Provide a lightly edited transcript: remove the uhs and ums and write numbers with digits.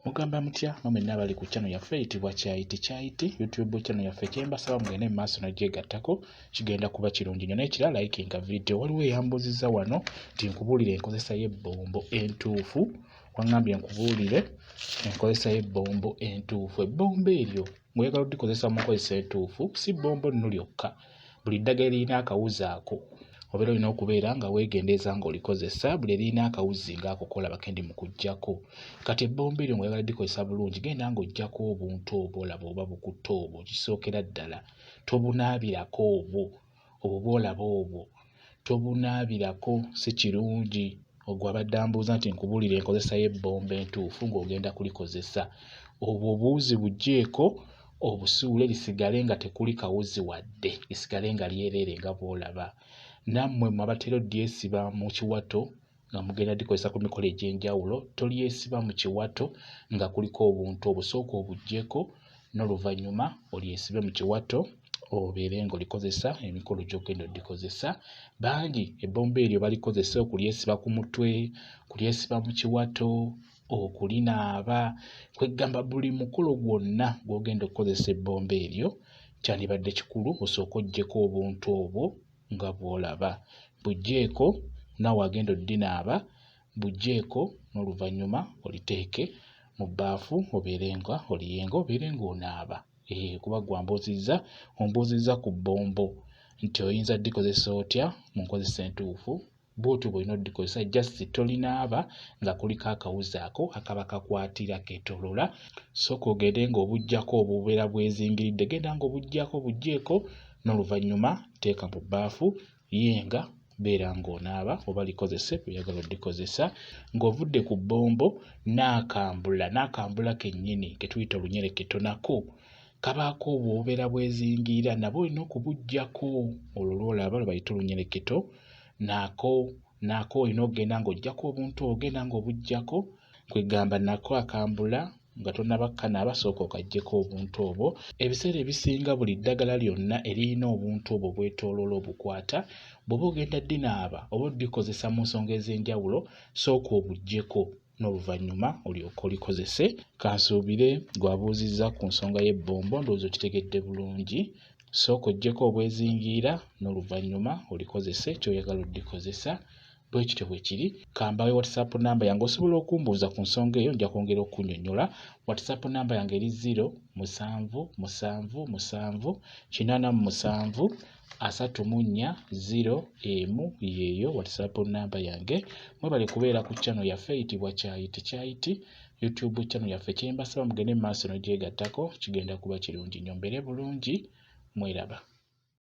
Mugamba mutya mwe mwenna abali ku channel yaffe eyitibwa Kyayiti Kyayiti YouTube channel yaffe kyembasaba mugende mu maaso nogyegattako kigenda kuba kirungi nnyo n'ekirala likinga video. Waliwo eyambuuzizza wano nti nkubuulire enkozesa y'ebbombo entuufu, wangambye nkubuulire enkozesa y'ebbombo entuufu. Ebbombo eryo ng'oyagala odikozesa mu nkozesa entuufu si bbombo nno lyokka buli ddagala eririna akawuzi ako obeera olina okubeera nga weegendereza ng'olikozesa buli eririna akawuzi ng'ako k'olaba ke ndi mu kuggyako. Kati ebbomba eryo ng'oyagala ddikozesa bulungi genda ng'oggyako obuntu obwo olaba oba bukutte obwo kisookera ddala tobunaabirako obwo obwo bw'olaba obwo tobunaabirako si kirungi. Ogwo abadde ambuuza nti nkubuulire enkozesa y'ebbomba entuufu ng'ogenda kulikozesa. Obwo obuwuzi buggyeeko obusuule lisigale nga tekuli kawuzi wadde, lisigale nga lyereere nga bw'olaba. Nammwe mmwe abatera oddyesiba mu kiwato nga mugenda ddikozesa ku mikolo egy'enjawulo, tolyesiba mu kiwato nga kuliko obuntu obwo, sooka obuggyeko n'oluvannyuma olyesibe mu kiwato obeere ng'olikozesa emikolo gy'ogenda oddikozesa. Bangi ebbomba eryo balikozesa okulyesiba ku mutwe, kulyesiba mu kiwato, okulinaaba, kweggamba buli mukolo gwonna gw'ogenda okukozesa ebbomba eryo kyandibadde kikulu osooke oggyeko obuntu obwo nga bw'olaba. Buggyeeko naawe agenda oddinaaba buggyeeko n'oluvannyuma oliteeke mu bbaafu obeere nga oliyenga obeere ng'onaaba. Eeh kuba ggwe ambuuzizza, ombuuzizza ku bbombo nti oyinza ddikozesa otya mu nkozesa entuufu. Bw'otyo bw'olina oddikozesa just tolinaaba nga kuliko akawuzi ako akaba kakwatira keetooloola. Sooka ogende ng'obuggyako obubeera bwezingiridde, genda ng'obuggyako buggyeeko n'oluvannyuma teeka mu bbaafu yenga beera ng'onaaba oba likozese by'oyagala oddikozesa. Ng'ovudde ku bbombo n'akambula, n'akambula kennyini ke tuyita olunyereketo nako kabaako obwo obubeera bwezingiira nabwo olina okubuggyako olwo lw'olaba lwe bayita olunyereketo nako nako olina okugenda ng'oggyako obuntu obwo genda ng'obuggyako kwegamba nako akambula nga tonnaba kukanaaba sooka okaggyeko obuntu obwo. Ebiseera ebisinga buli ddagala lyonna eririna obuntu obwo obwetooloola obukwata bw'oba ogenda ddinaaba oba oddikozesa mu nsonga ez'enjawulo sooka obuggyeko n'oluvannyuma olyoke olikozese. Kansuubire ggwe abuuzizza ku nsonga y'ebbombo ndowooza okitegedde bulungi. Sooka oggyeko obwezingiira n'oluvannyuma olikozese ky'oyagala oddikozesa. Bwe kityo bwe kiri. Ka mbawe WhatsApp nnamba yange osobola okumbuuza ku nsonga eyo nja kwongera okukunnyonnyola. WhatsApp nnamba yange eri ziro musanvu musanvu musanvu kinaana mu musanvu asatu mu nnya ziro emu y'eyo WhatsApp nnamba yange. Mwebale kubeera ku channel yaffe eyitibwa Kyayiti Kyayiti YouTube channel yaffe kye mbasaba mugende mu maaso n'ogyegattako kigenda kuba kirungi nnyo. Mbeere bulungi mweraba.